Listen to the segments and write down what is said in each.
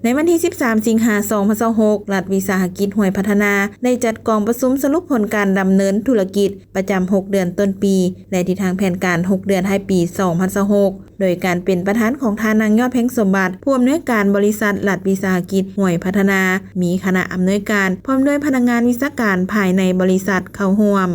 ໃນວັນທີສິບສາມ ສິງຫາ ສອງພັນຊາວຫົກ ລັດວິສາຫະກິດຫ້ວຍພັດທະນາ ໄດ້ຈັດກອງປະຊຸມສະຫຼຸບຜົນການດຳເນີນທຸລະກິດປະຈຳຫົກເດືອນຕົ້ນປີ ແລະ ທິດທາງແຜນການຫົກເດືອນທ້າຍປີ ສອງພັນຊາວຫົກ ໂດຍການເປັນປະທານຂອງທ່ານນາງ ຍອດເພັງສົມບັດ ຜູ້ອຳນວຍການບໍລິສັດລັດວິສາຫະກິດຫ້ວຍພັດທະນາ, ມີຄະນະອຳນວຍການ ພ້ອມດ້ວຍພະນັກງານວິຊາການພາຍໃນບໍລິສັດເຂົ້າຮ່ວມ.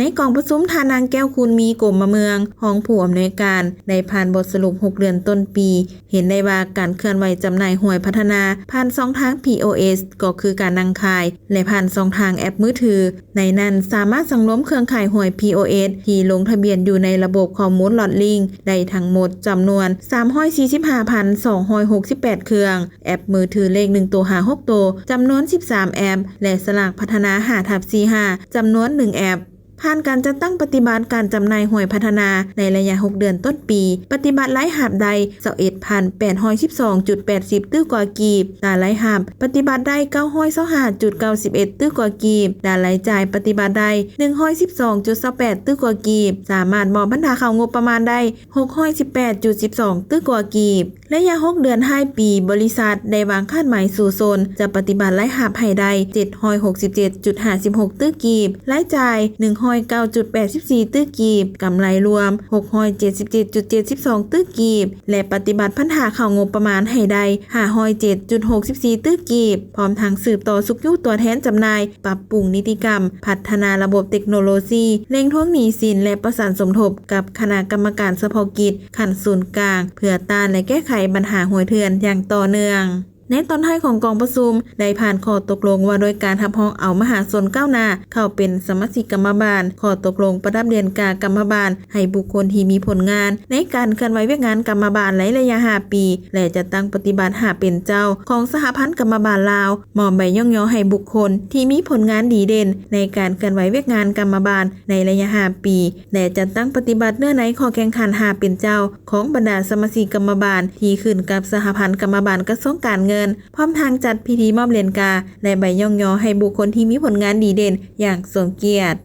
ໃນກອງປະຊຸມ, ທ່ານນາງ ແກ້ວຄູນມີ ກົມມະເມືອງ ຮອງຜູ້ອຳນວຍການ ໄດ້ຜ່ານບົດສະຫຼຸບຫົກເດືອນຕົ້ນປີ ເຫັນໄດ້ວ່າການເຄື່ອນໄຫວຈຳໜ່າຍຫ້ວຍພັດທະນາ ຜ່ານຊ່ອງທາງ ພີໂອເອັສ ກໍຄືການນັ່ງຂາຍ ແລະ ຜ່ານຊ່ອງທາງແອັບມືຖື. ໃນນັ້ນສາມາດສັງລວມເຄື່ອງຂາຍຫ້ວຍ ພີໂອເອັສ ທີ່ລົງທະບຽນຢູ່ໃນລະບົບຂໍ້ມູນລອດລິ້ງ ໄດ້ທັງໝົດຈຳນວນສາມຮ້ອຍສີ່ສິບຫ້າພັນສອງຮ້ອຍຫົກສິບແປດເຄື່ອງ, ແອັບມືຖືເລກໜຶ່ງໂຕຫາຫົກໂຕ ຈຳນວນສິບສາມແອັບ ແລະ ສະຫຼາກພັດທະນາ ຫ້າທັບສີ່ຫ້າ ຈຳນວນໜຶ່ງແອັບ. ຜ່ານການຈັດຕັ້ງປະຕິບັດການຈຳໜ່າຍຫ້ວຍພັດທະນາໃນໄລຍະຫົກເດືອນຕົ້ນປີ, ປະຕິບັດລາຍຮັບໄດ້ຊາວເອັດພັນແປດຮ້ອຍສິບສອງຈຸດແປດສິບຕື້ກວ່າກີບ, ດ່ານລາຍຮັບປະຕິບັດໄດ້ເກົ້າຮ້ອຍຊາວຫ້າຈຸດເກົ້າສິບເອັດຕື້ກວ່າກີບ, ດ່ານລາຍຈ່າຍປະຕິບັດໄດ້ໜຶ່ງຮ້ອຍສິບສອງຈຸດຊາວແປດຕື້ກວ່າກີບ, ສາມາດມອບບັນດາເຂົ້າງົບປະມານໄດ້ຫົກຮ້ອຍສິບແປດຈຸດສິບສອງຕື້ກວ່າກີບ. ໄລຍະຫົກເດືອນທ້າຍປີ, ບໍລິສັດໄດ້ວາງຄາດໝາຍສູ້ຊົນຈະປະຕິບັດລາຍຮັບໃຫ້ໄດ້ເຈັດຮ້ອຍຫົກສິບເຈັດຈຸດຫ້າສິບຫົກຕື້ກີບ, ລາຍຈ່າຍໜຶ່ງຮ້ອຍເກົ້າຈຸດແປດສິບສີ່ຕື້ກີບ, ກຳໄລລວມຫົກຮ້ອຍເຈັດສິບເຈັດຈຸດເຈັດສິບສອງຕື້ກີບ ແລະ ປະຕິບັດພັນທາເຂົ້າງົບປະມານໃຫ້ໄດ້ຫ້າຮ້ອຍເຈັດຈຸດຫົກສິບສີ່ຕື້ກີບ, ພ້ອມທັງສືບຕໍ່ຊຸກຍູ້ຕົວແທນຈຳໜ່າຍ, ປັບປຸງນິຕິກຳ, ພັດທະນາລະບົບເຕັກໂນໂລຊີ, ເລັ່ງທວງໜີ້ສິນ ແລະ ປະສານສົມທົບກັບຄະນະກຳມະການສະເພາະກິດ ຂັ້ນສູນກາງ ເພື່ອຕ້ານ ແລະ ແກ້ໄຂບັນຫາຫ້ວຍເຖື່ອນຢ່າງຕໍ່ເນື່ອງ. ໃນຕອນທ້າຍຂອງກອງປະຊຸມ ໄດ້ຜ່ານຂໍ້ຕົກລົງວ່າດ້ວຍການຮັບຮອງເອົາມະຫາຊົນກ້າວໜ້າເຂົ້າເປັນສະມາຊິກກຳມະບານ, ຂໍ້ຕົກລົງປະດັບດຽນກາກຳມະບານໃຫ້ບຸກຄົນທີ່ມີຜົນງານໃນການເຄື່ອນໄຫວວຽກງານກຳມະບານໃນໄລຍະຫ້າປີ ແລະ ຈັດຕັ້ງປະຕິບັດຫ້າເປັນເຈົ້າຂອງສະຫະພັນກຳມະບານລາວ, ມອບໃບຍ້ອງຍໍໃຫ້ບຸກຄົນທີ່ມີຜົນງານດີເດັ່ນໃນການເຄື່ອນໄຫວວຽກງານກຳມະບານ ໃນໄລຍະຫ້າປີ ແລະ ຈັດຕັ້ງປະຕິບັດເນື້ອໃນຂໍ້ແຂ່ງຂັນຫ້າເປັນເຈົ້າຂອງບັນດາສະມາຊິກກຳມະບານທີ່ຂຶ້ນກັບສະຫະພັນກຳມະບານກະຊວງການເງິນ, ພ້ອມທັງຈັດພິທີມອບຫຼຽນກາ ແລະ ໃບຍ້ອງຍໍໃຫ້ບຸກຄົນທີ່ມີຜົນງານດີເດັ່ນຢ່າງສົມກຽດ.